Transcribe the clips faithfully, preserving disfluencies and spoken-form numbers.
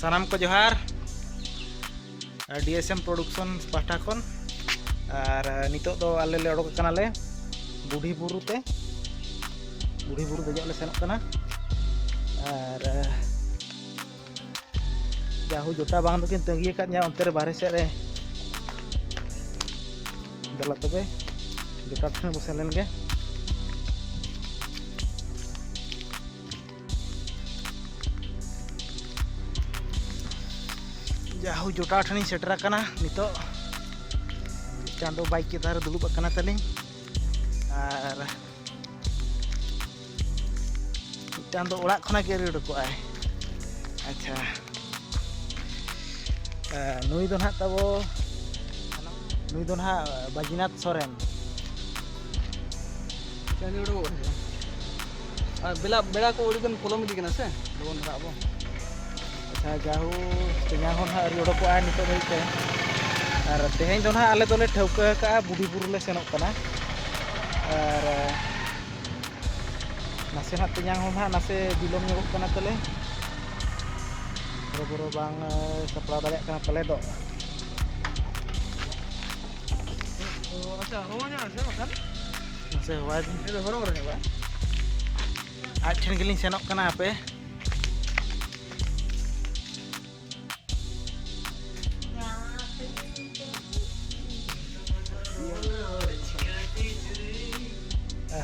ᱥᱟᱱᱟᱢ ᱠᱚ ᱡᱚᱦᱟᱨ᱾ ᱰᱤ ᱮᱥ ᱮᱢ Production ᱯᱟᱦᱴᱟ ᱠᱷᱚᱱ᱾ ᱟᱨ ᱱᱤᱛᱚᱜ ᱫᱚ ᱟᱞᱮ ᱞᱮ ᱚᱰᱚᱠ ᱠᱟᱱᱟᱞᱮ ᱵᱩᱰᱷᱤ ᱵᱩᱨᱩ ᱛᱮ᱾ ᱵᱩᱰᱷᱤ ᱵᱩᱨᱩ ᱫᱮᱡᱚᱜ ᱞᱮ ᱥᱮᱱᱚᱜ ᱠᱟᱱᱟ᱾ ᱟᱨ ᱡᱟᱦᱩ ᱡᱚᱴᱟ ᱵᱟᱝ ᱫᱚᱠᱤᱱ ᱛᱟᱺᱜᱤ ᱟᱠᱟᱫ ᱧᱟ ᱚᱱᱛᱮ ᱨᱮ ᱵᱟᱦᱨᱮ ᱥᱮᱫ ᱨᱮ᱾ ᱫᱮᱞᱟ ᱛᱚᱵᱮ ᱡᱚᱴᱟ ᱴᱷᱮᱱ ᱵᱚ ᱥᱮᱱ ᱞᱮᱱ ᱜᱮ᱾ ᱡᱟᱦᱩ ᱡᱚᱴᱟᱣ ᱴᱷᱮᱱᱤᱧ ᱥᱮᱴᱮᱨ ᱟᱠᱟᱱᱟ ᱱᱤᱛᱚᱜ᱾ ᱪᱟᱸᱫᱚ ᱵᱟᱭᱤᱠ ᱪᱮᱛᱟᱱ ᱨᱮ ᱫᱩᱲᱩᱵ ᱟᱠᱟᱱᱟ ᱛᱟᱹᱞᱤᱧ᱾ ᱟᱨ ᱢᱤᱫᱴᱟᱝ ᱫᱚ ᱚᱲᱟᱜ ᱠᱷᱚᱱᱟᱜ ᱜᱮ ᱟᱹᱣᱨᱤ ᱩᱰᱩᱠᱚᱜᱼᱟᱭ᱾ ᱟᱪᱪᱷᱟ, ᱱᱩᱭ ᱫᱚ ᱱᱟᱦᱟᱜ ᱛᱟᱵᱚ, ᱱᱩᱭ ᱫᱚ ᱱᱟᱦᱟᱜ ᱵᱟᱡᱤᱱᱟᱛᱷ ᱥᱚᱨᱮᱱ᱾ ᱪᱟᱸᱫᱚ ᱩᱰᱩᱠᱚᱜ ᱠᱟᱱᱟ᱾ ᱟᱨ ᱵᱮᱞᱟ, ᱵᱮᱲᱟ ᱠᱚ ᱟᱹᱰᱤ ᱜᱟᱱ ᱯᱚᱞᱚᱢ ᱤᱫᱤ ᱠᱟᱱᱟ ᱥᱮ, ᱞᱚᱜᱚᱱ ᱫᱷᱟᱨᱟ ᱟᱵᱚ᱾ ᱟᱪᱪᱷᱟ, ᱡᱟᱦᱩ ᱛᱮᱧᱟᱝ ᱦᱚᱸ ᱱᱟᱦᱟᱜ ᱟᱹᱣᱨᱤ ᱚᱰᱚᱠᱚᱜᱼᱟ ᱱᱤᱛᱚᱜ ᱫᱷᱟᱹᱵᱤᱡ ᱛᱮ᱾ ᱟᱨ ᱛᱮᱦᱮᱧ ᱫᱚ ᱱᱟᱦᱟᱜ ᱟᱞᱮ ᱫᱚᱞᱮ ᱴᱷᱟᱹᱣᱠᱟᱹ ᱟᱠᱟᱫᱼᱟ ᱵᱩᱰᱷᱤ ᱵᱩᱨᱩ ᱞᱮ ᱥᱮᱱᱚᱜ ᱠᱟᱱᱟ᱾ ᱟᱨ ᱱᱟᱥᱮ ᱱᱟᱜ ᱛᱮᱧᱟᱝ ᱦᱚᱸ ᱱᱟᱦᱟᱜ ᱱᱟᱥᱮ ᱵᱤᱞᱚᱢ ᱧᱚᱜᱚᱜ ᱠᱟᱱᱟ ᱛᱟᱞᱮ, ᱦᱚᱨᱚᱵᱚᱨᱚ ᱵᱟᱝ ᱮ, ᱥᱟᱯᱲᱟᱣ ᱫᱟᱲᱮᱭᱟᱜ ᱠᱟᱱᱟ ᱯᱟᱞᱮ ᱫᱚ᱾ ᱟᱪᱪᱷᱟ, ᱦᱚᱦᱚ ᱧᱚᱜ ᱢᱮᱥᱮ ᱵᱟᱠᱷᱟᱱ᱾ ᱱᱟᱥᱮ ᱦᱚᱦᱚᱭ ᱵᱤᱱ᱾ ᱱᱤᱭᱟᱹ ᱫᱚ ᱦᱚᱨᱚᱵᱚᱨᱚ ᱧᱚᱜᱚᱜᱼᱟ᱾ ᱟᱡ ᱴᱷᱮᱱ ᱜᱮᱞᱤᱧ ᱥᱮᱱᱚᱜ ᱠᱟᱱᱟ ᱦᱟᱯᱮ᱾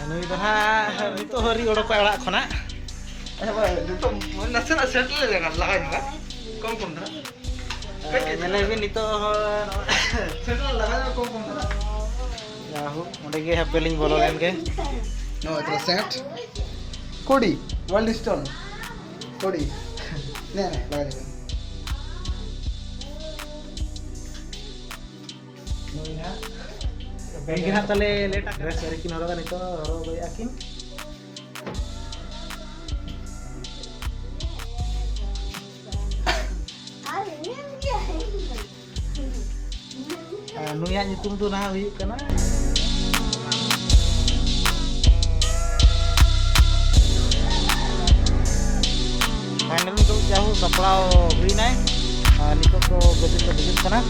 ᱱᱩᱭ ᱫᱚ ᱱᱟᱦᱟᱜ ᱱᱤᱛᱚᱜ ᱦᱚᱸ ᱟᱹᱣᱨᱤ ᱚᱰᱚᱠᱚᱜᱼᱟ ᱚᱲᱟᱜ ᱠᱷᱚᱱᱟᱜ᱾ ᱟᱪᱪᱷᱟ, ᱵᱟᱭ, ᱱᱤᱛᱚᱜ ᱱᱟᱥᱮᱱᱟᱜ ᱥᱮᱴᱮᱨ ᱞᱮᱱᱟ, ᱞᱟᱜᱟᱣ ᱧᱚᱜᱟ, ᱠᱚᱢ ᱠᱚᱢ ᱫᱷᱟᱨᱟ᱾ ᱧᱮᱞᱮ ᱵᱤᱱ ᱱᱤᱛᱚᱜ ᱦᱚᱸ ᱱᱚᱜᱼᱚᱭ ᱥᱮᱴᱮᱨ ᱞᱟᱜᱟᱣ ᱧᱚᱜᱟ, ᱠᱚᱢ ᱠᱚᱢ ᱫᱷᱟᱨᱟ᱾ ᱡᱟᱦᱳᱠ, ᱚᱸᱰᱮ ᱜᱮ ᱦᱟᱯᱮ ᱞᱤᱧ ᱵᱚᱞᱚ ᱞᱮᱱ ᱜᱮ᱾ ᱱᱚᱜᱼᱚᱭ ᱛᱚ ᱥᱮᱴ᱾ ᱠᱚᱰᱤ, ᱳᱣᱟᱭᱤᱞᱰ ᱥᱴᱳᱱ᱾ ᱠᱚᱰᱤ᱾ ᱱᱮ, ᱱᱮ, ᱞᱟᱜᱟᱣ ᱧᱚᱜᱟ᱾ ᱱᱩᱭ ᱦᱟᱸᱜ, ᱱᱩᱭ ᱜᱮ ᱦᱟᱸᱜ ᱛᱟᱞᱮ ᱞᱮᱴ ᱟᱠᱟᱱᱟ᱾ ᱰᱨᱮᱥ ᱟᱹᱣᱨᱤ ᱠᱤᱱ ᱦᱚᱨᱚᱜᱟ, ᱱᱤᱛᱚᱜ ᱦᱚᱨᱚᱜ ᱟᱹᱜᱩᱭᱮᱫᱼᱟ ᱠᱤᱱ᱾ ᱟᱨ ᱱᱩᱭᱟᱜ ᱧᱩᱛᱩᱢ ᱫᱚ ᱱᱟᱦᱟᱜ ᱦᱩᱭᱩᱜ ᱠᱟᱱᱟ, ᱯᱷᱟᱭᱱᱟᱞ ᱫᱚ ᱡᱟᱦᱳ ᱥᱟᱯᱲᱟᱣ ᱦᱩᱭᱱᱟᱭ᱾ ᱟᱨ ᱱᱤᱛᱚᱜ ᱫᱚ ᱜᱟᱹᱰᱤ ᱞᱮ ᱫᱮᱡᱚᱜ ᱠᱟᱱᱟ ᱟᱨ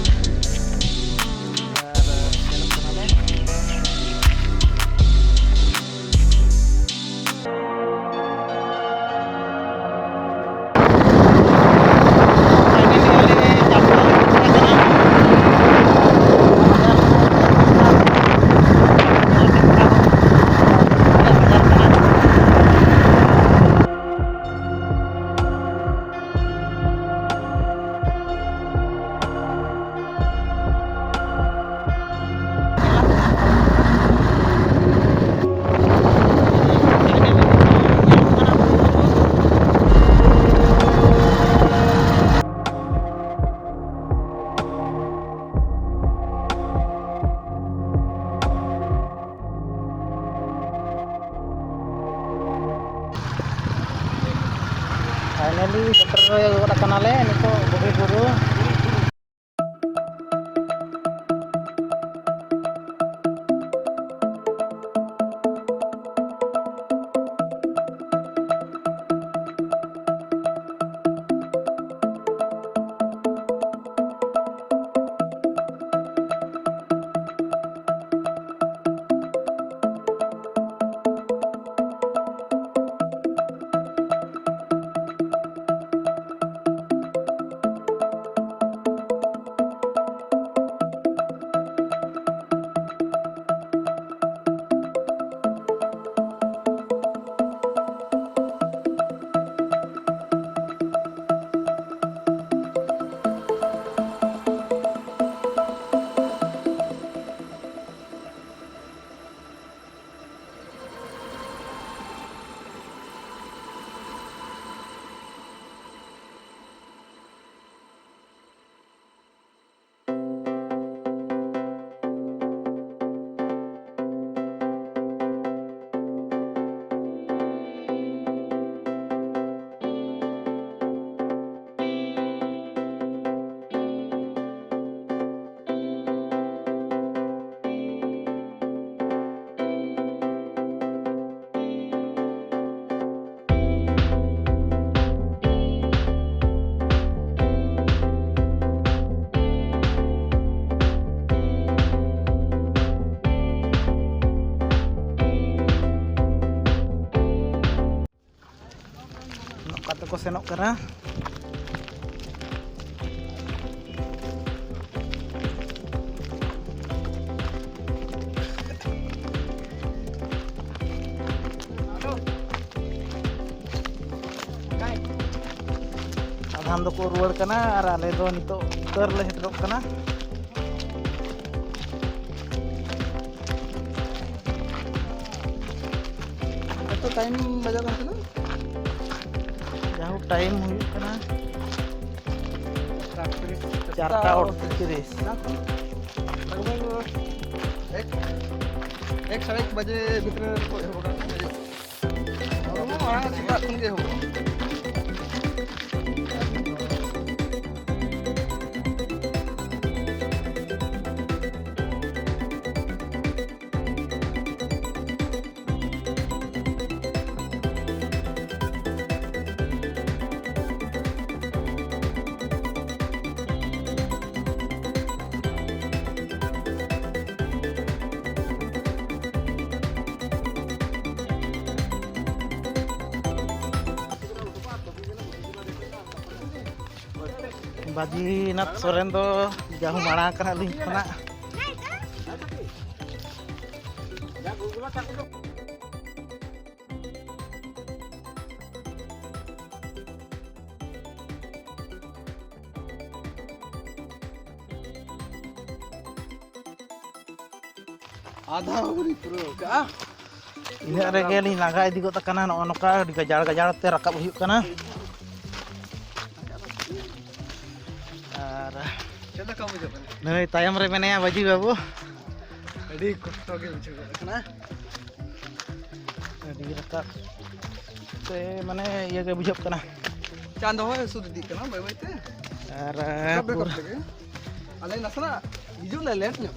ᱥᱮᱱᱚᱜ ᱠᱟᱱᱟᱞᱮ᱾ Finally ᱥᱮᱴᱮᱨ ᱜᱚᱫ ᱟᱠᱟᱱᱟᱞᱮ ᱱᱤᱛᱚᱜ ᱵᱩᱜᱤ ᱵᱩᱨᱩ᱾ ᱧᱮᱞᱚᱜ ᱠᱟᱱᱟ᱾ ᱟᱫᱷᱟᱱ ᱫᱚᱠᱚ ᱨᱩᱣᱟᱹᱲ ᱠᱟᱱᱟ ᱟᱨ ᱟᱞᱮ ᱫᱚ ᱱᱤᱛᱚᱜ ᱩᱛᱟᱹᱨ ᱞᱮ ᱥᱮᱴᱮᱨᱚᱜ ᱠᱟᱱᱟ᱾ ᱠᱚᱛᱚ ᱴᱟᱭᱤᱢ ᱵᱟᱡᱟᱣ ᱠᱟᱱ ᱛᱟᱦᱮᱱᱟ? ᱡᱟᱦᱳᱠ, ᱴᱟᱭᱤᱢ ᱦᱩᱭᱩᱜ ᱠᱟᱱᱟ ᱪᱟᱨᱴᱟ ᱟᱴᱛᱨᱤᱥ᱾ ᱞᱟᱜᱽᱵᱷᱟᱜᱽ ᱮᱠ, ᱮᱠ ᱥᱟᱲᱮ ᱮᱠ ᱵᱟᱡᱮ ᱵᱷᱤᱛᱨᱤ ᱨᱮᱠᱚ ᱮᱦᱚᱵ ᱟᱠᱟᱫ ᱠᱚᱣᱟ᱾ ᱦᱚᱲᱢᱚ ᱢᱟᱲᱟᱝ ᱥᱮᱛᱟᱜ ᱠᱷᱚᱱ ᱜᱮ ᱮᱦᱚᱵᱚᱜᱼᱟ᱾ ᱵᱟᱡᱤᱱᱟᱛᱷ ᱥᱚᱨᱮᱱ ᱫᱚ ᱡᱟᱦᱩ ᱢᱟᱲᱟᱝ ᱠᱟᱱᱟ ᱟᱹᱞᱤᱧ ᱠᱷᱚᱱᱟᱜ᱾ ᱟᱫᱷᱟ ᱦᱚᱸ ᱵᱟᱹᱞᱤᱧ ᱯᱩᱨᱟᱹᱣ ᱠᱟᱜᱼᱟ᱾ ᱤᱱᱟᱹᱜ ᱨᱮᱜᱮ ᱞᱤᱧ ᱞᱟᱸᱜᱟ ᱤᱫᱤ ᱜᱚᱫ ᱟᱠᱟᱱᱟ᱾ ᱱᱚᱜᱼᱚ ᱱᱚᱝᱠᱟ ᱟᱹᱰᱤ ᱜᱟᱡᱟᱲ ᱜᱟᱡᱟᱲ ᱛᱮ ᱨᱟᱠᱟᱵ ᱦᱩᱭᱩᱜ ᱠᱟᱱᱟ᱾ ᱟᱨ ᱪᱮᱫ ᱞᱮᱠᱟ ᱵᱩᱡᱷᱟᱹᱜ ᱠᱟᱱᱟ? ᱱᱩᱭ ᱛᱟᱭᱚᱢ ᱨᱮ ᱢᱮᱱᱟᱭᱟ ᱵᱟᱹᱡᱤ ᱵᱟᱹᱵᱩ᱾ ᱟᱹᱰᱤ ᱠᱚᱥᱴᱚ ᱜᱮ ᱵᱩᱡᱷᱟᱹᱜ ᱠᱟᱱᱟ᱾ ᱟᱹᱰᱤ ᱨᱟᱠᱟᱵ ᱛᱮ ᱢᱟᱱᱮ ᱤᱭᱟᱹ ᱜᱮ ᱵᱩᱡᱷᱟᱹᱜ ᱠᱟᱱᱟ᱾ ᱪᱟᱸᱫᱚ ᱦᱚᱸᱭ ᱥᱩᱨ ᱤᱫᱤᱜ ᱠᱟᱱᱟ ᱵᱟᱹᱭ ᱵᱟᱹᱭ ᱛᱮ᱾ ᱟᱨ ᱨᱟᱠᱟᱵ ᱨᱟᱠᱟᱵ ᱯᱩᱨᱟᱹ ᱛᱮᱜᱮ᱾ ᱟᱞᱮ ᱱᱟᱥᱮᱱᱟᱜ ᱦᱤᱡᱩᱜ ᱞᱮ ᱞᱮᱴ ᱧᱚᱜ᱾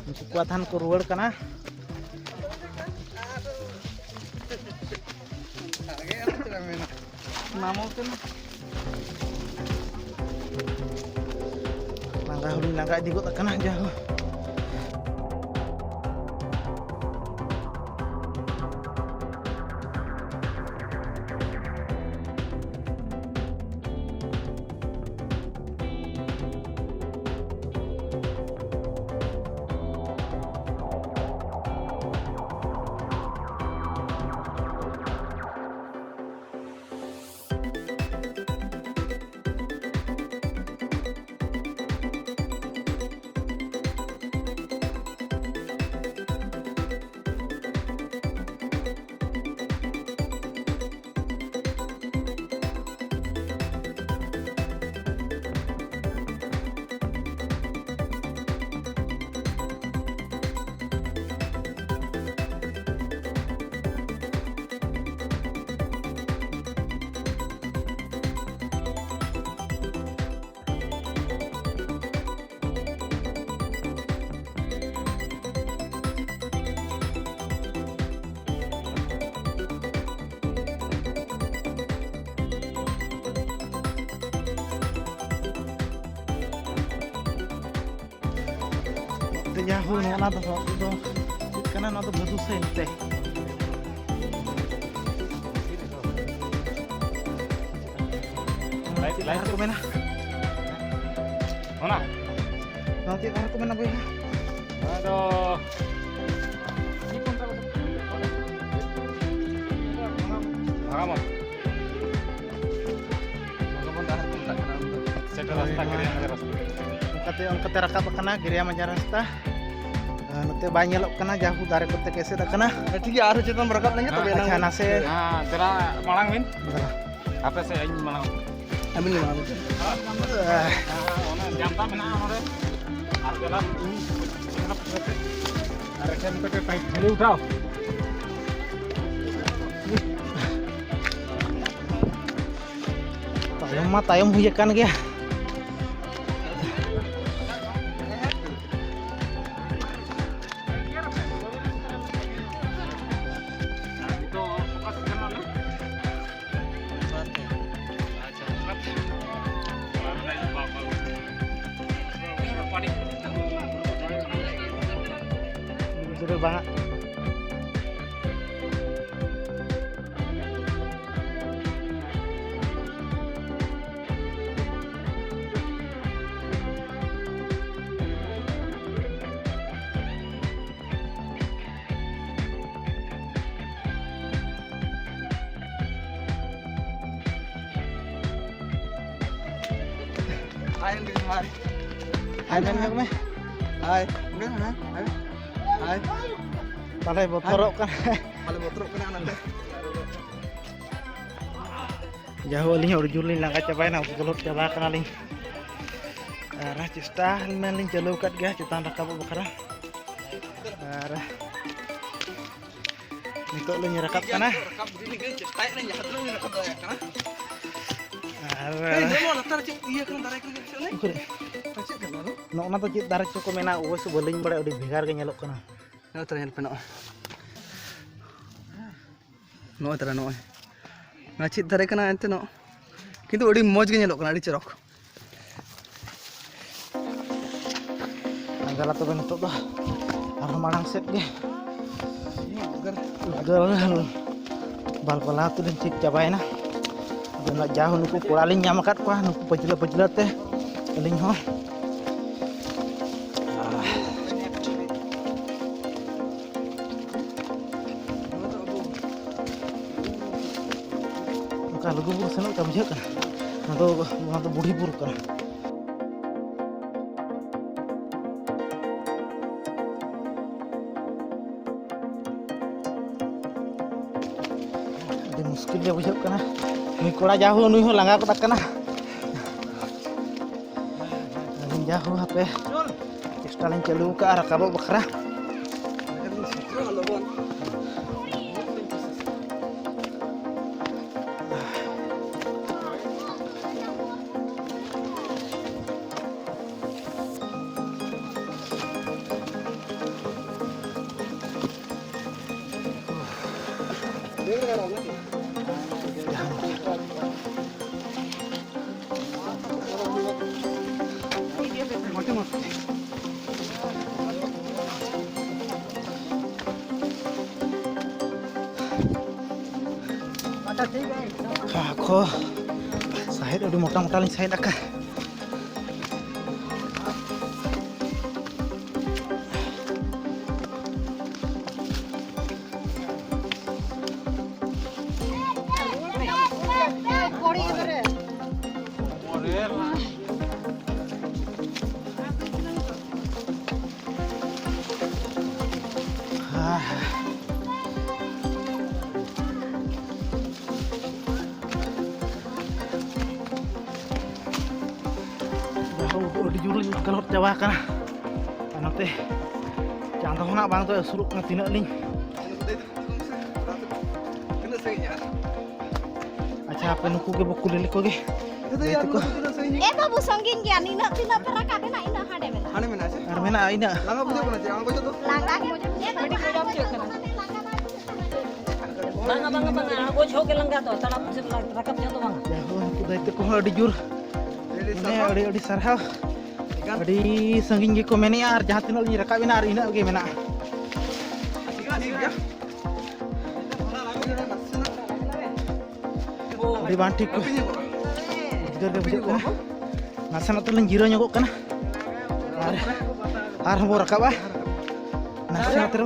ᱩᱱᱠᱩ ᱠᱚ ᱟᱫᱷᱟᱱ ᱠᱚ ᱨᱩᱣᱟᱹᱲ ᱠᱟᱱᱟ᱾ ᱚᱱᱟ ᱜᱮ ᱟᱨ ᱪᱮᱫ ᱮᱢ ᱢᱮᱱᱟ᱾ ᱱᱟᱢᱚ ᱠᱟᱱᱟ᱾ ᱞᱟᱸᱜᱟ ᱦᱚᱸᱞᱤᱧ ᱞᱟᱸᱜᱟ ᱤᱫᱤ ᱜᱚᱫ ᱟᱠᱟᱱᱟ ᱡᱟᱦᱳ᱾ ᱡᱟᱦᱳ, ᱱᱚᱣᱟ ᱫᱚ ᱦᱚᱲ ᱫᱚ ᱪᱮᱫ ᱠᱟᱱᱟ? ᱱᱚᱣᱟ ᱫᱚ ᱵᱷᱟᱹᱫᱩ ᱥᱮ ᱮᱱᱛᱮ? Light, light. ᱟᱨ ᱠᱚ ᱢᱮᱱᱟ? ᱚᱱᱟ? ᱱᱚᱣᱟ ᱪᱮᱫ ᱟᱨ ᱠᱚ ᱢᱮᱱᱟ ᱵᱚᱭᱦᱟ? ᱱᱚᱣᱟ ᱫᱚ ᱵᱷᱟᱜᱟᱢᱚᱱ᱾ ᱵᱷᱟᱜᱟᱢᱚᱱ ᱰᱟᱦᱟᱨ ᱠᱚ ᱢᱮᱛᱟᱜ ᱠᱟᱱᱟ ᱚᱱᱟ ᱫᱚ᱾ ᱥᱮᱴᱮᱨ ᱨᱟᱥᱛᱟ, ᱦᱳᱭ, ᱜᱟᱹᱰᱤ ᱨᱟᱥᱛᱟ᱾ ᱚᱱᱠᱟᱛᱮ, ᱚᱱᱠᱟᱛᱮ ᱨᱟᱠᱟᱵ ᱟᱠᱟᱱᱟ ᱜᱤᱨᱤᱭᱟ ᱢᱟᱡᱷᱟ ᱨᱟᱥᱛᱟ᱾ ᱟᱨ ᱱᱚᱛᱮ ᱵᱟᱭ ᱧᱮᱞᱚᱜ ᱠᱟᱱᱟ, ᱡᱟᱦᱳ ᱫᱟᱨᱮ ᱠᱚᱛᱮ ᱜᱮ ᱮᱥᱮᱫ ᱟᱠᱟᱱᱟ᱾ ᱴᱷᱤᱠ ᱜᱮᱭᱟ, ᱟᱨᱦᱚᱸ ᱪᱮᱛᱟᱱ ᱵᱚᱱ ᱨᱟᱠᱟᱵ ᱞᱮᱱ ᱜᱮ ᱛᱚᱵᱮ ᱟᱪᱪᱷᱟ, ᱮᱱᱟᱝ᱾ ᱱᱟᱥᱮ᱾ ᱦᱮᱸ, ᱫᱮᱞᱟ ᱢᱟᱲᱟᱝ ᱵᱤᱱ᱾ ᱫᱮᱞᱟ᱾ ᱟᱯᱮ ᱥᱮᱫ ᱤᱧ ᱢᱟᱲᱟᱝ᱾ ᱟᱹᱵᱤᱱ ᱜᱮ ᱢᱟᱲᱟᱝ ᱵᱤᱱ᱾ ᱦᱮᱸ, ᱚᱱᱟ ᱡᱟᱢᱛᱟ ᱢᱮᱱᱟᱜᱼᱟ ᱱᱚᱰᱮ᱾ ᱟᱨ ᱫᱮᱞᱟ᱾ ᱟᱨ ᱮᱠᱷᱮᱱ ᱠᱟᱹᱴᱤᱡ ᱴᱟᱭᱤᱴ ᱠᱷᱟᱹᱞᱤ ᱩᱴᱷᱟᱣ᱾ ᱛᱟᱭᱚᱢ ᱢᱟ ᱛᱟᱭᱚᱢ ᱦᱩᱭ ᱟᱠᱟᱱ ᱜᱮᱭᱟ᱾ ᱜᱤᱫᱽᱨᱟᱹ ᱵᱟᱝ᱾ ᱦᱟᱭ, ᱦᱟᱭ ᱢᱮᱱ ᱧᱚᱜ ᱢᱮ᱾ ᱦᱟᱭ, ᱦᱟᱭ, ᱦᱟᱭ᱾ ᱛᱟᱦᱞᱮ ᱵᱚᱛᱚᱨᱚᱜ ᱠᱟᱱᱟ᱾ ᱛᱟᱦᱞᱮ ᱵᱚᱛᱚᱨᱚᱜ ᱠᱟᱱᱟ ᱚᱱᱟᱛᱮ᱾ ᱡᱟᱭᱦᱳᱠ, ᱟᱹᱞᱤᱧ ᱦᱚᱸ ᱟᱹᱰᱤ ᱡᱳᱨ ᱞᱤᱧ ᱞᱟᱸᱜᱟ ᱪᱟᱵᱟᱭᱮᱱᱟ, ᱩᱫᱽᱜᱚᱞᱚᱛ ᱪᱟᱵᱟ ᱠᱟᱱᱟᱞᱤᱧ᱾ ᱟᱨ ᱪᱮᱥᱴᱟ ᱢᱮᱱᱞᱤᱧ ᱪᱟᱹᱞᱩ ᱟᱠᱟᱫ ᱜᱮᱭᱟ ᱪᱮᱛᱟᱱ ᱨᱟᱠᱟᱵᱚᱜ ᱵᱟᱠᱷᱨᱟ᱾ ᱟᱨ ᱱᱤᱛᱚᱜ ᱞᱤᱧ ᱨᱟᱠᱟᱵ ᱠᱟᱱᱟ᱾ ᱨᱟᱠᱟᱵ ᱤᱫᱤ ᱞᱟᱹᱜᱤᱫ ᱪᱮᱥᱴᱟᱭᱮᱫ ᱞᱤᱧ, ᱡᱟᱦᱟᱸ ᱛᱤᱱᱟᱹᱜ ᱞᱤᱧ ᱨᱟᱠᱟᱵ ᱫᱟᱲᱮᱭᱟᱜ ᱠᱟᱱᱟ᱾ ᱟᱨ ᱮᱭ, ᱱᱚᱣᱟ ᱞᱟᱛᱟᱨ ᱨᱮ ᱪᱮᱫ ᱤᱭᱟᱹ ᱠᱟᱱᱟ, ᱫᱟᱨᱮ ᱠᱟᱱᱟ, ᱪᱮᱫ ᱠᱟᱱᱟ? ᱩᱠᱩᱨ? ᱪᱮᱫ ᱠᱟᱱᱟ ᱱᱚᱣᱟ ᱫᱚ? ᱱᱚᱜᱼᱚ ᱱᱟ ᱫᱚ ᱪᱮᱫ ᱫᱟᱨᱮ ᱪᱚ ᱠᱚ ᱢᱮᱱᱟ, ᱚᱵᱚᱥᱥᱳᱭ ᱵᱟᱹᱞᱤᱧ ᱵᱟᱲᱟᱭᱟ, ᱟᱹᱰᱤ ᱵᱷᱮᱜᱟᱨ ᱜᱮ ᱧᱮᱞᱚᱜ ᱠᱟᱱᱟ᱾ ᱱᱚᱛᱮ ᱨᱮ ᱧᱮᱞ ᱯᱮ, ᱱᱚᱜᱼᱚᱭ᱾ ᱱᱚᱜᱼᱚᱭ ᱛᱟᱨᱟ, ᱱᱚᱜᱼᱚᱭ᱾ ᱱᱚᱣᱟ ᱪᱮᱫ ᱫᱟᱨᱮ ᱠᱟᱱᱟ ᱮᱱᱛᱮ ᱱᱚᱜ-, ᱠᱤᱱᱛᱩ ᱟᱹᱰᱤ ᱢᱚᱡᱽ ᱜᱮ ᱧᱮᱞᱚᱜ ᱠᱟᱱᱟ, ᱟᱹᱰᱤ ᱪᱚᱨᱚᱠ᱾ ᱟᱨ ᱫᱮᱞᱟ ᱛᱚᱵᱮ ᱱᱤᱛᱚᱜ ᱫᱚ ᱟᱨᱦᱚᱸ ᱢᱟᱲᱟᱝ ᱥᱮᱫ ᱜᱮ᱾ ᱩᱫᱽᱜᱟᱹᱨ ᱵᱟᱞᱯᱟᱞᱟᱣ ᱛᱮᱞᱤᱧ ᱴᱷᱤᱠ ᱪᱟᱵᱟᱭᱮᱱᱟ᱾ ᱟᱫᱚ ᱱᱟᱜ ᱡᱟ ᱦᱚᱸ ᱱᱩᱠᱩ ᱠᱚᱲᱟ ᱞᱤᱧ ᱧᱟᱢ ᱟᱠᱟᱫ ᱠᱚᱣᱟ, ᱱᱩᱠᱩ ᱯᱟᱹᱪᱷᱞᱟᱹ ᱯᱟᱹᱪᱷᱞᱟᱹ ᱛᱮ ᱟᱹᱞᱤᱧ ᱦᱚᱸ᱾ ᱚᱱᱠᱟ ᱞᱩᱜᱩᱵᱩᱨᱩ ᱥᱮᱱᱚᱜ ᱞᱮᱠᱟ ᱵᱩᱡᱷᱟᱹᱜ ᱠᱟᱱᱟ᱾ ᱱᱚᱣᱟ ᱫᱚ, ᱱᱚᱣᱟ ᱫᱚ ᱵᱩᱲᱦᱤ ᱵᱩᱨᱩ ᱠᱟᱱᱟ᱾ ᱟᱹᱰᱤ ᱢᱩᱥᱠᱤᱞ ᱜᱮ ᱵᱩᱡᱷᱟᱹᱜ ᱠᱟᱱᱟ᱾ ᱱᱩᱭ ᱠᱚᱲᱟ ᱡᱟ ᱦᱳ, ᱱᱩᱭ ᱦᱚᱸ ᱞᱟᱸᱜᱟ ᱜᱚᱫ ᱟᱠᱟᱱᱟ᱾ ᱟᱹᱞᱤᱧ ᱡᱟ ᱦᱳ ᱦᱟᱯᱮ ᱪᱮᱥᱴᱟ ᱞᱤᱧ ᱪᱟᱹᱞᱩ ᱟᱠᱟᱫᱼᱟ ᱨᱟᱠᱟᱵᱚᱜ ᱵᱟᱠᱷᱨᱟ᱾ ᱠᱷᱟ ᱠᱷᱚ ᱥᱟᱦᱮᱫ ᱟᱹᱰᱤ ᱢᱚᱴᱟ ᱢᱚᱴᱟ ᱞᱤᱧ ᱥᱟᱦᱮᱫ ᱟᱠᱟᱫ᱾ ᱡᱟᱦᱳ, ᱟᱹᱰᱤ ᱡᱳᱨ ᱞᱤᱧ ᱠᱟᱞᱚᱴ ᱪᱟᱵᱟ ᱟᱠᱟᱱᱟ᱾ ᱟᱨ ᱱᱚᱛᱮ ᱪᱟᱸᱫᱚ ᱦᱚᱸ ᱱᱟᱜ ᱵᱟᱝ ᱫᱚ ᱟᱹᱥᱩᱨᱚᱜ ᱠᱟᱱᱟ, ᱛᱤᱱᱟᱹᱜ ᱞᱤᱧ᱾ ᱛᱤᱱᱟᱹᱜ ᱥᱟᱺᱜᱤᱧᱟ? ᱟᱪᱪᱷᱟ, ᱦᱟᱯᱮ ᱱᱩᱠᱩ ᱜᱮ ᱵᱚ ᱠᱩᱞᱤ ᱞᱮᱠᱚ ᱜᱮ᱾ ᱫᱟᱹᱭ ᱛᱟᱠᱚ᱾ ᱛᱤᱱᱟᱹᱜ ᱥᱟᱺᱜᱤᱧ? ᱮ ᱵᱟᱹᱵᱩ, ᱥᱟᱺᱜᱤᱧ ᱜᱮᱭᱟ, ᱱᱤᱱᱟᱹᱜ ᱛᱤᱱᱟᱹᱜ ᱯᱮ ᱨᱟᱠᱟᱵ ᱮᱱᱟ, ᱤᱱᱟᱹᱜ ᱦᱟᱸᱰᱮ ᱢᱮᱱᱟᱜᱼᱟ᱾ ᱦᱟᱸᱰᱮ ᱢᱮᱱᱟᱜᱼᱟ ᱥᱮ? ᱟᱨ ᱢᱮᱱᱟᱜᱼᱟ ᱤᱱᱟᱹᱜ᱾ ᱞᱟᱸᱜᱟ ᱵᱩᱡᱷᱟᱹᱜ ᱠᱟᱱᱟ ᱪᱮ? ᱟᱬᱜᱚ ᱡᱚᱜ ᱫᱚ? ᱞᱟᱸᱜᱟ ᱜᱮ ᱵᱩᱡᱷᱟᱹᱜ ᱠᱟᱱᱟ᱾ ᱵᱟᱝᱟ, ᱵᱟᱝᱟ, ᱵᱟᱝᱟ, ᱟᱬᱜᱚ ᱡᱚᱦᱚᱜ ᱜᱮ ᱞᱟᱸᱜᱟ ᱫᱚ, ᱛᱟᱲᱟᱢ ᱨᱟᱠᱟᱵ ᱡᱚᱦᱚᱜ ᱫᱚ ᱵᱟᱝᱟ᱾ ᱡᱟᱭᱦᱳᱠ, ᱩᱱᱠᱩ ᱫᱟᱹᱭ ᱛᱟᱠᱚ ᱦᱚᱸ ᱟᱹᱰᱤ ᱡᱳᱨ, ᱟᱹᱰᱤ ᱢᱟᱱᱮ, ᱥᱟᱨᱦᱟᱣ᱾ ᱟᱹᱰᱤ, ᱟᱹᱰᱤ ᱥᱟᱨᱦᱟᱣ᱾ ᱟᱹᱰᱤ ᱥᱟᱺᱜᱤᱧ ᱜᱮᱠᱚ ᱢᱮᱱᱮᱜᱼᱟ, ᱟᱨ ᱡᱟᱦᱟᱸ ᱛᱤᱱᱟᱹᱜ ᱞᱤᱧ ᱨᱟᱠᱟᱵ ᱮᱱᱟ, ᱟᱨ ᱤᱱᱟᱹᱜ ᱜᱮ ᱢᱮᱱᱟᱜᱼᱟ᱾ ᱟᱹᱰᱤ ᱵᱟᱝ ᱴᱷᱤᱠ ᱠᱚ ᱩᱫᱽᱜᱟᱹᱨ ᱜᱮ ᱵᱩᱡᱷᱟᱹᱜ ᱠᱟᱱᱟ᱾ ᱱᱟᱥᱮᱱᱟᱜ ᱛᱮᱞᱤᱧ ᱡᱤᱨᱟᱹᱣ ᱧᱚᱜᱚᱜ ᱠᱟᱱᱟ, ᱟᱨ ᱟᱨᱦᱚᱸ ᱵᱚ ᱨᱟᱠᱟᱵᱼᱟ᱾ ᱱᱟᱥᱮᱱᱟᱜ ᱛᱮ ᱨᱮ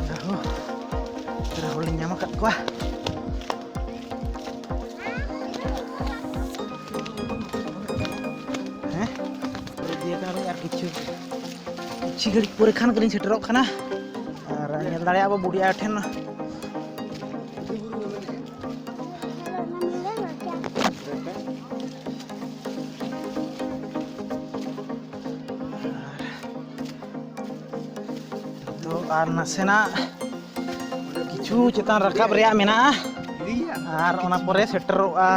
ᱡᱟᱦᱳ, ᱯᱮᱲᱟ ᱦᱚᱲ ᱞᱤᱧ ᱧᱟᱢ ᱟᱠᱟᱫ ᱠᱚᱣᱟ᱾ ᱦᱮᱸ, ᱤᱫᱤᱭ ᱠᱟᱱᱟᱞᱤᱧ ᱟᱨ ᱠᱤᱪᱷᱩ, ᱠᱤᱪᱷᱩ ᱜᱷᱟᱹᱲᱤᱡ ᱯᱚᱨᱮ ᱠᱷᱟᱱ ᱜᱮᱞᱤᱧ ᱥᱮᱴᱮᱨᱚᱜ ᱠᱟᱱᱟ᱾ ᱟᱨ ᱧᱮᱞ ᱫᱟᱲᱮᱭᱟᱜᱼᱟ ᱵᱚ ᱵᱩᱰᱷᱤ ᱟᱭᱳ ᱴᱷᱮᱱ᱾ ᱛᱚ, ᱟᱨ ᱱᱟᱥᱮᱱᱟᱜ ᱠᱤᱪᱷᱩ ᱪᱮᱛᱟᱱ ᱨᱟᱠᱟᱵ ᱨᱮᱭᱟᱜ ᱢᱮᱱᱟᱜᱼᱟ, ᱟᱨ ᱚᱱᱟ ᱯᱚᱨᱮ ᱥᱮᱴᱮᱨᱚᱜᱼᱟ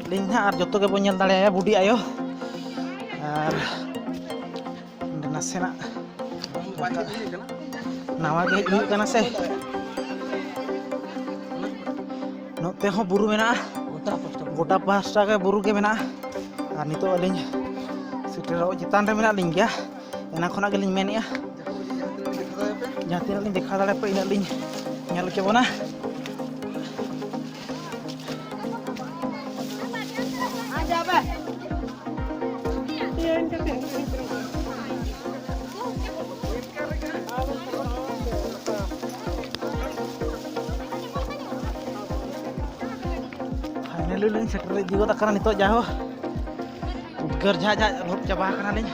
ᱞᱤᱧ ᱦᱟᱸᱜ, ᱟᱨ ᱡᱚᱛᱚ ᱜᱮᱵᱚᱱ ᱧᱮᱞ ᱫᱟᱲᱮᱭᱟᱭᱟ ᱵᱩᱰᱷᱤ ᱟᱭᱳ᱾ ᱟᱨ ᱚᱸᱰᱮ ᱱᱟᱥᱮᱱᱟᱜ ᱱᱟᱣᱟ ᱜᱮ ᱦᱮᱡ ᱦᱩᱭᱩᱜ ᱠᱟᱱᱟ ᱥᱮ᱾ ᱱᱚᱛᱮ ᱦᱚᱸ ᱵᱩᱨᱩ ᱢᱮᱱᱟᱜᱼᱟ, ᱜᱚᱴᱟ ᱯᱟᱦᱴᱟ ᱜᱮ ᱵᱩᱨᱩ ᱜᱮ ᱢᱮᱱᱟᱜᱼᱟ᱾ ᱟᱨ ᱱᱤᱛᱚᱜ ᱟᱹᱞᱤᱧ ᱥᱮᱴᱮᱨᱚᱜ ᱪᱮᱛᱟᱱ ᱨᱮ ᱢᱮᱱᱟᱜ ᱞᱤᱧ ᱜᱮᱭᱟ, ᱚᱱᱟ ᱠᱷᱚᱱᱟᱜ ᱜᱮᱞᱤᱧ ᱢᱮᱱᱮᱫᱼᱟ, ᱡᱟᱦᱟᱸ ᱛᱤᱱᱟᱹᱜ ᱞᱤᱧ ᱫᱮᱠᱷᱟᱣ ᱫᱟᱲᱮᱭᱟᱯᱮ ᱤᱱᱟᱹᱜ ᱞᱤᱧ ᱧᱮᱞ ᱦᱚᱪᱚ ᱵᱚᱱᱟ᱾ ᱯᱷᱟᱭᱱᱟᱞᱤ ᱞᱤᱧ ᱥᱮᱴᱮᱨ ᱤᱫᱤ ᱜᱚᱫ ᱟᱠᱟᱱᱟ ᱱᱤᱛᱚᱜ, ᱡᱟᱦᱳ ᱩᱫᱽᱜᱟᱹᱨ ᱡᱷᱟᱡ ᱡᱷᱟᱡ ᱞᱚᱦᱚᱫ ᱪᱟᱵᱟ ᱟᱠᱟᱱᱟᱞᱤᱧ᱾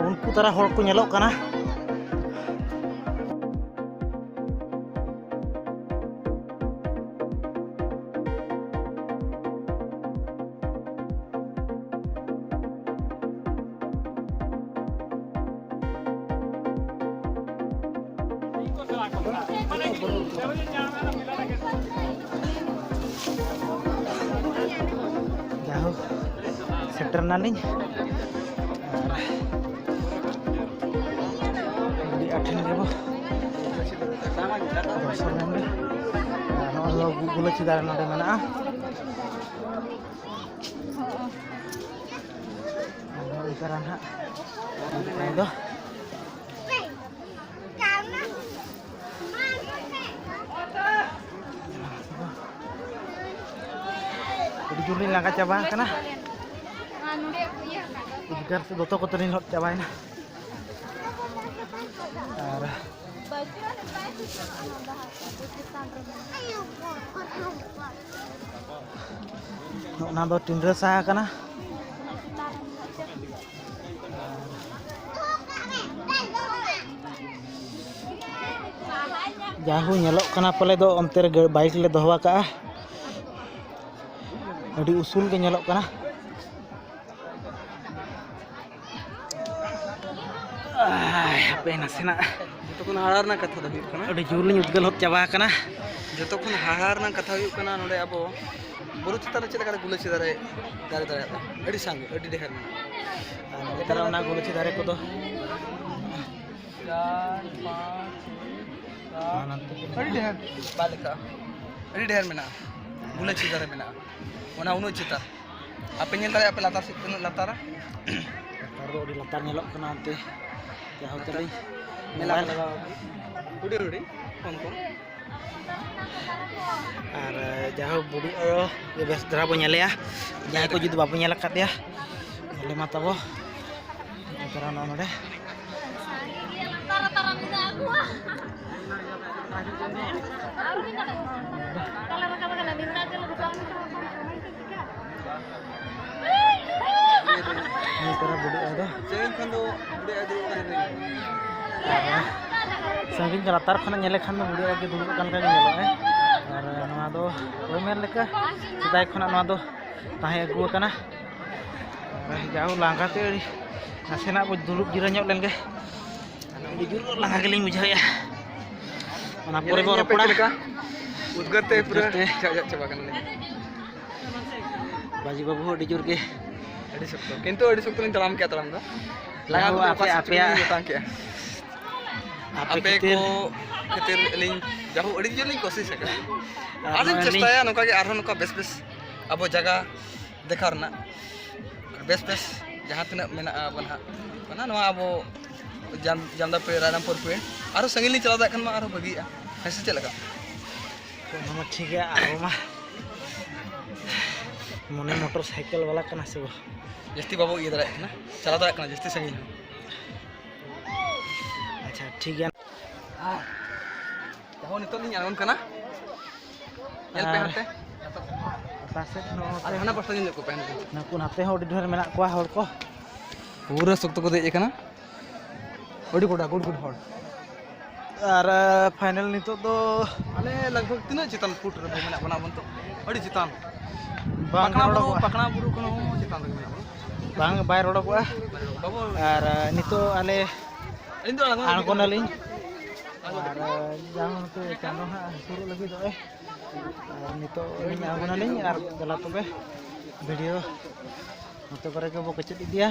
ᱩᱱᱠᱩ ᱛᱟᱨᱟ ᱦᱚᱲ ᱠᱚ ᱧᱮᱞᱚᱜ ᱠᱟᱱᱟ᱾ ᱡᱟᱦᱳ, ᱥᱮᱴᱮᱨ ᱱᱟᱞᱤᱧ᱾ ᱟᱨ ᱟᱹᱰᱤ ᱟᱸᱴ ᱴᱷᱮᱱ ᱜᱮᱵᱚ ᱫᱚᱨᱥᱚᱱ ᱞᱮᱱ ᱜᱮ᱾ ᱟᱨ ᱱᱚᱜᱼᱚᱭ ᱱᱚᱣᱟ ᱜᱩ-, ᱜᱩᱞᱟᱹᱪᱤ ᱫᱟᱨᱮ ᱱᱚᱰᱮ ᱢᱮᱱᱟᱜᱼᱟ᱾ ᱟᱨ ᱱᱚᱜᱼᱚᱭ ᱠᱟᱱᱟ ᱱᱟᱦᱟᱜ ᱱᱚᱜᱼᱚᱭ ᱫᱚ᱾ ᱟᱹᱰᱤ ᱡᱳᱨ ᱞᱤᱧ ᱞᱟᱸᱜᱟ ᱪᱟᱵᱟ ᱟᱠᱟᱱᱟ᱾ ᱩᱫᱽᱜᱟᱹᱨ ᱛᱮ ᱫᱚᱛᱚ ᱠᱚᱛᱮ ᱞᱤᱧ ᱞᱚᱦᱚᱫ ᱪᱟᱵᱟᱭᱮᱱᱟ᱾ ᱟᱨ ᱱᱚᱜᱼᱱᱟ ᱫᱚ ᱴᱤᱱᱰᱨᱟᱹ ᱥᱟᱦᱟ ᱠᱟᱱᱟ᱾ ᱡᱟᱦᱳ, ᱧᱮᱞᱚᱜ ᱠᱟᱱᱟ ᱯᱟᱞᱮ ᱫᱚ ᱚᱱᱛᱮ ᱨᱮ ᱜᱟᱹ-, ᱵᱟᱭᱤᱠ ᱞᱮ ᱫᱚᱦᱚ ᱟᱠᱟᱫᱼᱟ᱾ ᱟᱹᱰᱤ ᱩᱥᱩᱞ ᱜᱮ ᱧᱮᱞᱚᱜ ᱠᱟᱱᱟ᱾ ᱟᱭ, ᱦᱟᱯᱮ ᱱᱟᱥᱮᱱᱟᱜ᱾ ᱡᱚᱛᱚ ᱠᱷᱚᱱ ᱦᱟᱦᱟᱲᱟ ᱨᱮᱱᱟᱜ ᱠᱟᱛᱷᱟ ᱫᱚ ᱦᱩᱭᱩᱜ ᱠᱟᱱᱟ, ᱟᱹᱰᱤ ᱡᱳᱨ ᱞᱤᱧ ᱩᱫᱽᱜᱟᱹᱨ ᱦᱚᱫ ᱪᱟᱵᱟ ᱟᱠᱟᱱᱟ᱾ ᱡᱚᱛᱚ ᱠᱷᱚᱱ ᱦᱟᱦᱟᱲᱟ ᱨᱮᱱᱟᱜ ᱠᱟᱛᱷᱟ ᱦᱩᱭᱩᱜ ᱠᱟᱱᱟ, ᱱᱚᱰᱮ ᱟᱵᱚ ᱵᱩᱨᱩ ᱪᱮᱛᱟᱱ ᱨᱮ ᱪᱮᱫ ᱞᱮᱠᱟᱨᱮ ᱜᱩᱞᱟᱹᱪᱤ ᱫᱟᱨᱮ ᱫᱟᱨᱮ ᱫᱟᱲᱮᱭᱟᱜᱼᱟ? ᱟᱹᱰᱤ ᱥᱟᱸᱜᱮ, ᱟᱹᱰᱤ ᱰᱷᱮᱨ ᱢᱮᱱᱟᱜᱼᱟ᱾ ᱟᱨ ᱱᱚᱛᱮ ᱨᱮ ᱚᱱᱟ ᱜᱩᱞᱟᱹᱪᱤ ᱫᱟᱨᱮ ᱠᱚᱫᱚ ᱪᱟᱨ, ᱯᱟᱸᱪ, ᱪᱷᱚᱭ, ᱥᱟᱛ, ᱦᱟᱱᱟ ᱱᱟᱛᱮ ᱠᱚ ᱟᱹᱰᱤ ᱰᱷᱮᱨ, ᱵᱟᱭ ᱞᱮᱠᱷᱟᱜᱼᱟ᱾ ᱟᱹᱰᱤ ᱰᱷᱮᱨ ᱢᱮᱱᱟᱜᱼᱟ, ᱜᱩᱞᱟᱹᱪᱤ ᱫᱟᱨᱮ ᱢᱮᱱᱟᱜᱼᱟ, ᱚᱱᱟ ᱩᱱᱟᱹᱜ ᱪᱮᱛᱟᱱ᱾ ᱟᱯᱮ ᱧᱮᱞ ᱫᱟᱲᱮᱭᱟᱜᱼᱟ ᱯᱮ ᱞᱟᱛᱟᱨ ᱥᱮᱫ ᱛᱤᱱᱟᱹᱜ ᱞᱟᱛᱟᱨᱟ? ᱞᱟᱛᱟᱨ ᱫᱚ ᱟᱹᱰᱤ ᱞᱟᱛᱟᱨ ᱧᱮᱞᱚᱜ ᱠᱟᱱᱟ ᱚᱱᱛᱮ᱾ ᱡᱟᱦᱳ, ᱞᱟᱛᱟᱨ ᱛᱟᱹᱞᱤᱧ ᱢᱮᱞᱟ ᱠᱚ ᱢᱳᱵᱟᱭᱤᱞ᱾ ᱞᱟᱜᱟᱣ ᱟᱠᱟᱱᱟ᱾ ᱦᱩᱰᱤᱧ ᱦᱩᱰᱤᱧ, ᱠᱚᱢ ᱠᱚᱢ᱾ ᱟᱨ ᱡᱟᱦᱳ, ᱵᱩᱰᱷᱤ ᱟᱭᱳ ᱜᱮ ᱵᱮᱥ ᱫᱷᱟᱨᱟ ᱵᱚ ᱧᱮᱞᱮᱭᱟ᱾ ᱡᱟᱦᱟᱸᱭ ᱠᱚ ᱡᱩᱫᱤ ᱵᱟᱵᱚ ᱧᱮᱞ ᱟᱠᱟᱫᱮᱭᱟ, ᱧᱮᱞᱮ ᱢᱟ ᱛᱟᱵᱚ᱾ ᱱᱚᱜᱼᱚᱭ ᱛᱟᱨᱟ ᱱᱚᱜᱼᱚ ᱱᱚᱰᱮ᱾ ᱱᱤᱭᱟᱹ ᱠᱚᱨᱮ ᱵᱩᱰᱷᱤ ᱟᱭᱳ ᱫᱚ᱾ ᱥᱟᱺᱜᱤᱧ ᱠᱷᱚᱱ ᱫᱚ ᱵᱩᱰᱷᱤ ᱟᱭᱳ ᱫᱩᱲᱩᱵ ᱠᱟᱱ ᱜᱮᱭᱟ᱾ ᱟᱨ ᱥᱟᱺᱜᱤᱧ ᱞᱟᱛᱟᱨ ᱠᱷᱚᱱᱟᱜ ᱧᱮᱞ ᱞᱮᱠᱷᱟᱱ ᱫᱚ ᱵᱩᱰᱷᱤ ᱟᱭᱳ ᱜᱮ ᱫᱩᱲᱩᱵ ᱠᱟᱱ ᱞᱮᱠᱟ ᱜᱮ ᱧᱮᱞᱚᱜᱼᱟ᱾ ᱟᱨ ᱱᱚᱣᱟ ᱫᱚ ᱦᱳᱭ ᱢᱮᱱ ᱞᱮᱠᱟ ᱥᱮᱫᱟᱭ ᱠᱷᱚᱱᱟᱜ ᱱᱚᱣᱟ ᱫᱚ ᱛᱟᱦᱮᱸ ᱟᱹᱜᱩ ᱟᱠᱟᱱᱟ᱾ ᱟᱨ ᱡᱟᱦᱳ, ᱞᱟᱸᱜᱟ ᱛᱮ ᱟᱹᱰᱤ ᱱᱟᱥᱮᱱᱟᱜ ᱵᱚ ᱫᱩᱲᱩᱵ ᱡᱤᱨᱟᱹ ᱧᱚᱜ ᱞᱮᱱ ᱜᱮ᱾ ᱟᱹᱰᱤ ᱡᱳᱨ ᱞᱟᱸᱜᱟ ᱜᱮᱞᱤᱧ ᱵᱩᱡᱷᱟᱹᱣᱮᱫᱼᱟ᱾ ᱚᱱᱟ ᱯᱚᱨᱮ ᱵᱚ ᱧᱮᱞᱮᱫ ᱯᱮ ᱨᱚᱯᱚᱲᱟ᱾ ᱪᱮᱫ ᱞᱮᱠᱟ? ᱩᱫᱽᱜᱟᱹᱨ ᱛᱮ ᱯᱩᱨᱟᱹ ᱩᱫᱽᱜᱟᱹᱨ ᱛᱮ᱾ ᱡᱷᱟᱜ ᱡᱷᱟᱜ ᱪᱟᱵᱟ ᱠᱟᱱᱟᱞᱤᱧ᱾ ᱵᱟᱹᱡᱤ ᱵᱟᱹᱵᱩ ᱦᱚᱸ ᱟᱹᱰᱤ ᱡᱳᱨ ᱜᱮ᱾ ᱟᱹᱰᱤ ᱥᱚᱠᱛᱚ, ᱠᱤᱱᱛᱩ ᱟᱹᱰᱤ ᱥᱚᱠᱛᱚ ᱞᱤᱧ ᱛᱟᱲᱟᱢ ᱠᱮᱜᱼᱟ ᱛᱟᱲᱟᱢ ᱫᱚ᱾ ᱞᱟᱸᱜᱟ ᱡᱟᱦᱳ, ᱠᱚᱛᱮ ᱚᱠᱟ ᱟᱯᱮ, ᱥᱮᱫ ᱟᱯᱮᱭᱟᱜ ᱞᱤᱧ ᱚᱴᱟᱝ ᱠᱮᱜᱼᱟ᱾ ᱟᱯᱮ ᱟᱯᱮ ᱠᱷᱟᱹᱛᱤᱨ᱾ ᱠᱚ ᱠᱷᱟᱹᱛᱤᱨ ᱟᱹᱞᱤᱧ ᱡᱟᱭᱦᱳᱠ ᱟᱹᱰᱤ ᱡᱳᱨ ᱞᱤᱧ ᱠᱳᱥᱤᱥ ᱟᱠᱟᱫᱟ᱾ ᱟᱨ ᱟᱨ ᱞᱤᱧ ᱱᱚᱣᱟ ᱞᱤᱧ ᱪᱮᱥᱴᱟᱭᱟ ᱱᱚᱝᱠᱟ ᱜᱮ ᱟᱨᱦᱚᱸ ᱱᱚᱝᱠᱟ ᱵᱮᱥ ᱵᱮᱥ ᱟᱵᱚ ᱡᱟᱭᱜᱟ ᱫᱮᱠᱷᱟᱣ ᱨᱮᱱᱟᱜ, ᱵᱮᱥ ᱵᱮᱥ ᱡᱟᱦᱟᱸ ᱛᱤᱱᱟᱹᱜ ᱢᱮᱱᱟᱜᱼᱟ ᱟᱵᱚ ᱱᱟᱦᱟᱜ ᱚᱱᱟ ᱱᱚᱣᱟ ᱟᱵᱚ ᱡᱟᱢ-, ᱡᱟᱢᱫᱟᱯᱩᱨ, ᱨᱟᱭᱨᱟᱢᱯᱩᱨ ᱯᱩᱭᱮᱱᱴ ᱟᱨᱦᱚᱸ ᱥᱟᱺᱜᱤᱧ ᱞᱤᱧ ᱪᱟᱞᱟᱣ ᱫᱟᱲᱮᱭᱟᱜ ᱠᱷᱟᱱ ᱢᱟ ᱟᱨᱦᱚᱸ ᱵᱷᱟᱹᱜᱤᱜᱼᱟ, ᱦᱮᱸ ᱥᱮ ᱪᱮᱫ ᱞᱮᱠᱟ? ᱛᱚ ᱚᱱᱟ ᱢᱟ ᱴᱷᱤᱠ ᱜᱮᱭᱟ, ᱟᱵᱚ ᱢᱟ ᱢᱚᱱᱮ ᱢᱚᱴᱚᱨ ᱥᱟᱭᱠᱮᱞ ᱵᱟᱞᱟ ᱠᱟᱱᱟ ᱥᱮ ᱵᱚ? ᱡᱟᱹᱥᱛᱤ ᱵᱟᱵᱚ ᱤᱭᱟᱹ ᱫᱟᱲᱮᱭᱟᱜ ᱠᱟᱱᱟ, ᱪᱟᱞᱟᱣ ᱫᱟᱲᱮᱭᱟᱜ ᱠᱟᱱᱟ ᱡᱟᱹᱥᱛᱤ ᱥᱟᱺᱜᱤᱧ ᱦᱚᱸ᱾ ᱟᱪᱪᱷᱟ, ᱴᱷᱤᱠ ᱜᱮᱭᱟ᱾ ᱟᱨ ᱡᱟᱦᱳ, ᱱᱤᱛᱚᱜ ᱞᱤᱧ ᱟᱬᱜᱚᱱ ᱠᱟᱱᱟ᱾ ᱧᱮᱞ ᱯᱮ ᱟᱨ ᱦᱟᱱᱛᱮ᱾ ᱚᱠᱟ ᱥᱮᱫ ᱱᱚᱜᱼᱚ ᱟᱨ ᱦᱟᱱᱟ ᱯᱟᱥᱴᱟ ᱧᱮᱞ ᱧᱚᱜ ᱠᱚᱯᱮ ᱦᱟᱱᱛᱮ᱾ ᱱᱩᱠᱩ ᱱᱟᱛᱮ ᱦᱚᱸ ᱟᱹᱰᱤ ᱰᱷᱮᱨ ᱢᱮᱱᱟᱜ ᱠᱚᱣᱟ ᱦᱚᱲ ᱠᱚ᱾ ᱯᱩᱨᱟᱹ ᱥᱚᱠᱛᱚ ᱠᱚ ᱫᱮᱡ ᱟᱠᱟᱱᱟ᱾ ᱟᱹᱰᱤ ᱜᱚᱴᱟ, ᱜᱩᱰ ᱜᱩᱰ ᱦᱚᱲ᱾ ᱟᱨ, ᱯᱷᱟᱭᱱᱮᱞ ᱱᱤᱛᱚᱜ ᱫᱚ ᱟᱞᱮ ᱞᱟᱜᱽ ᱵᱷᱟᱜᱽ ᱛᱤᱱᱟᱹᱜ ᱪᱮᱛᱟᱱ ᱯᱷᱩᱴ ᱨᱮᱵᱚ ᱢᱮᱱᱟᱜ ᱵᱚᱱᱟ ᱟᱵᱚ ᱱᱤᱛᱚᱜ? ᱟᱹᱰᱤ ᱪᱮᱛᱟᱱ᱾ ᱵᱟᱝ ᱯᱟᱠᱲᱟ ᱵᱩᱨᱩ, ᱨᱚᱲᱚᱜᱚᱜᱼᱟ᱾ ᱯᱟᱠᱲᱟ ᱵᱩᱨᱩ ᱠᱷᱚᱱ ᱦᱚᱸ ᱪᱮᱛᱟᱱ ᱨᱮᱜᱮ ᱢᱮᱱᱟᱜ ᱵᱚᱱᱟ᱾ ᱵᱟᱝ, ᱵᱟᱭ ᱨᱚᱲᱚᱜᱚᱜᱼᱟ᱾ ᱵᱟᱵᱚ ᱟᱨ, ᱱᱤᱛᱚᱜ ᱟᱞᱮ ᱟᱹᱞᱤᱧ ᱫᱚ ᱟᱬᱜᱚᱱ ᱟᱬᱜᱚᱱᱟᱞᱤᱧ᱾ ᱟᱨ, ᱡᱟᱦᱟᱸ ᱱᱚᱛᱮ ᱪᱟᱸᱫᱚ ᱦᱟᱸᱜ ᱦᱟᱹᱥᱩᱨᱚᱜ ᱞᱟᱹᱜᱤᱫᱚᱜ ᱟᱭ᱾ ᱟᱨ ᱱᱤᱛᱚᱜ ᱞᱤᱧ ᱟᱬᱜᱚᱱᱟᱞᱤᱧ ᱟᱨ ᱫᱮᱞᱟ ᱛᱚᱵᱮ ᱵᱷᱤᱰᱤᱭᱳ ᱱᱚᱛᱮ ᱠᱚᱨᱮ ᱜᱮᱵᱚ ᱠᱮᱪᱮᱫ ᱤᱫᱤᱭᱟ᱾